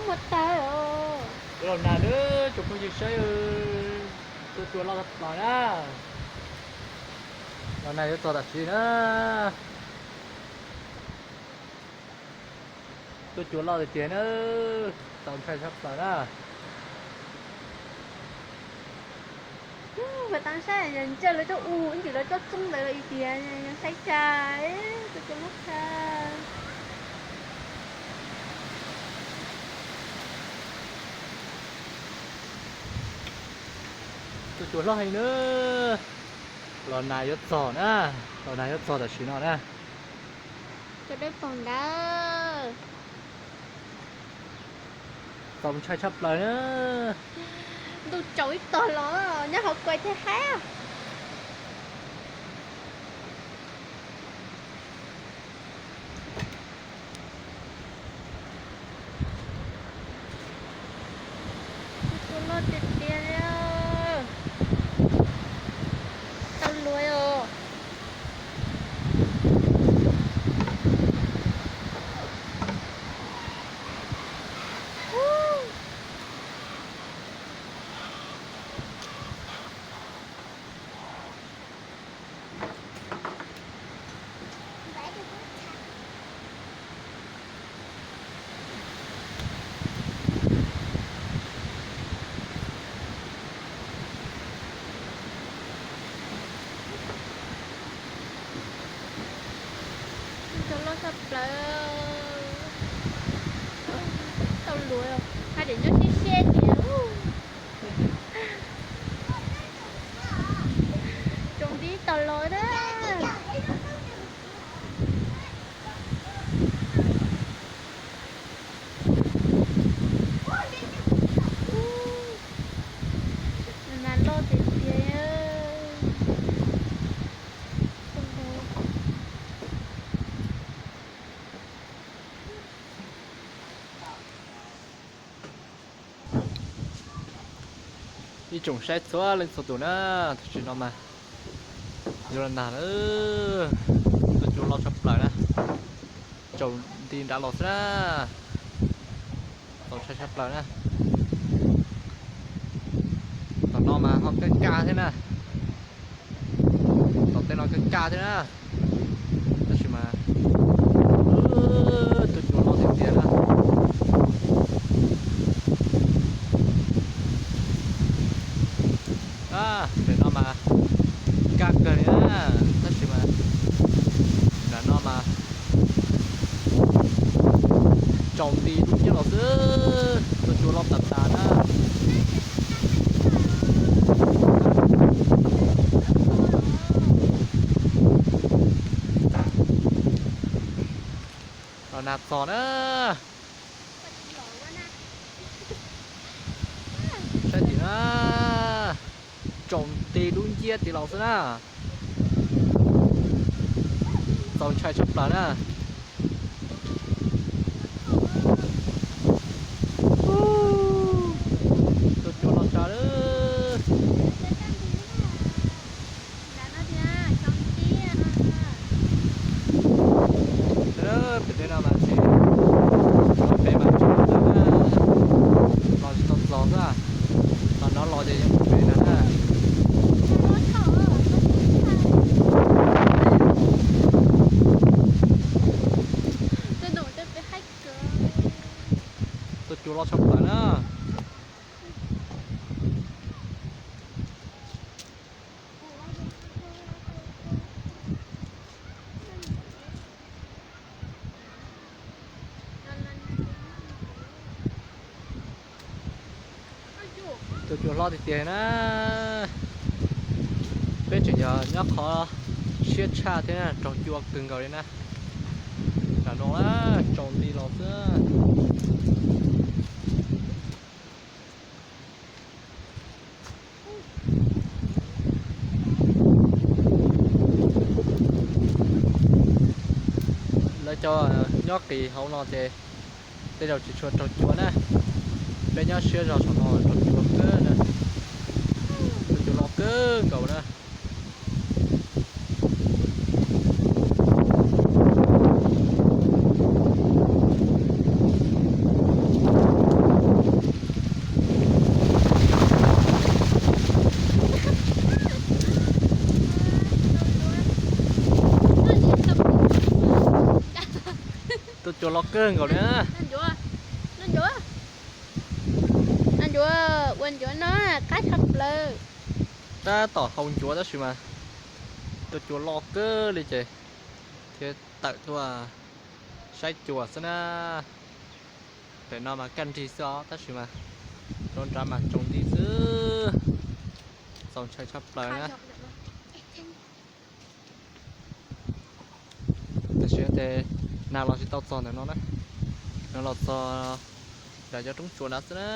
Ua tag os. Los nag na, tsoom phooj ywg saib, tuaj cua loj tshaj plaws na. Los nag yuav txog tam sim na. Tuaj cua loj tiag tiag na, txaus ntshai tshaj plaws na. Puas tau saib, ntsawj lawv cov u ib ntsis lawv cov txoob ntawd los ib tiag, saib tshaj, tuaj cua loj tshaj. Tuaj cua loj heev na. Los nag yuav txog na, los nag yuav txog tam sim no na. Cua dawb paug ntawd. Txaus ntshai tshaj plaws na. Ntuj tsaus ib tog los nyob hauv kuai thiaj haib. Cua loj tiag tiag li. Tau luaj os. Cua loj tshaj plaws. Tau luaj, hais tias nyob siab siab tiag. Tsaus nti tau los na. Nas loj tiag tiag. Ib tsoom saib txhua leej txhua tus na, tam sim no mas yuav los nag na, tuaj cua loj tshaj plaws na, tsaus nti nrad los xwb na, txaus ntshai tshaj plaws na. Tom no mas ho kaj kaj thiab na, tom tej no kaj kaj thiab na, tab sis mas tuaj cua loj tiag tiag na. Pem no mas kaj kawg li na, tab sis mas nram no mas tsaus nti dub nciab los xwb, tuaj cua loj tas tas na. Los nag txog na. Saib tim na, tsaus nti dub nciab tim los xwb na. Txaus ntshai tshaj plaws na. Tuaj cua loj tshaj lawm. Pem tej no mas tsis, pem mas tsis los tau na, los tsis tau txog xwb. Los no los ces yeej pem no na. Tuaj cua loj tshaj plaws na. Tuaj cua hlob tiag tiag na. Peb tseem yog nyob qhov siab tshaj thiab na, raug cua kawg nkaus li na. Tam no na, tsaus nti los xwb. Lawv cov nyob qis hauv no ces tej zaum tsis tshua raug cua na. Peb nyob siab zog saum no raug cua kawg na. Raug cua loj kawg nkaus na. Cua loj kawg nkaus li. Ncuav, ncuav, ua ncuav no qab tshaj plaws. Tab tom haus ncuav tab sis mas cua, cua loj kawg li ces thiaj tawm tuaj saib cua xwb na. Pem no mas kaj nrig xwb os tab sis mas rau nrad mas tsaus nti xwb. Txaus ntshai tshaj plaws na. Tam sim no ces nag los tsis tau txog ntawm no na, nag los txog nram cov roob tsuas nrad xwb na.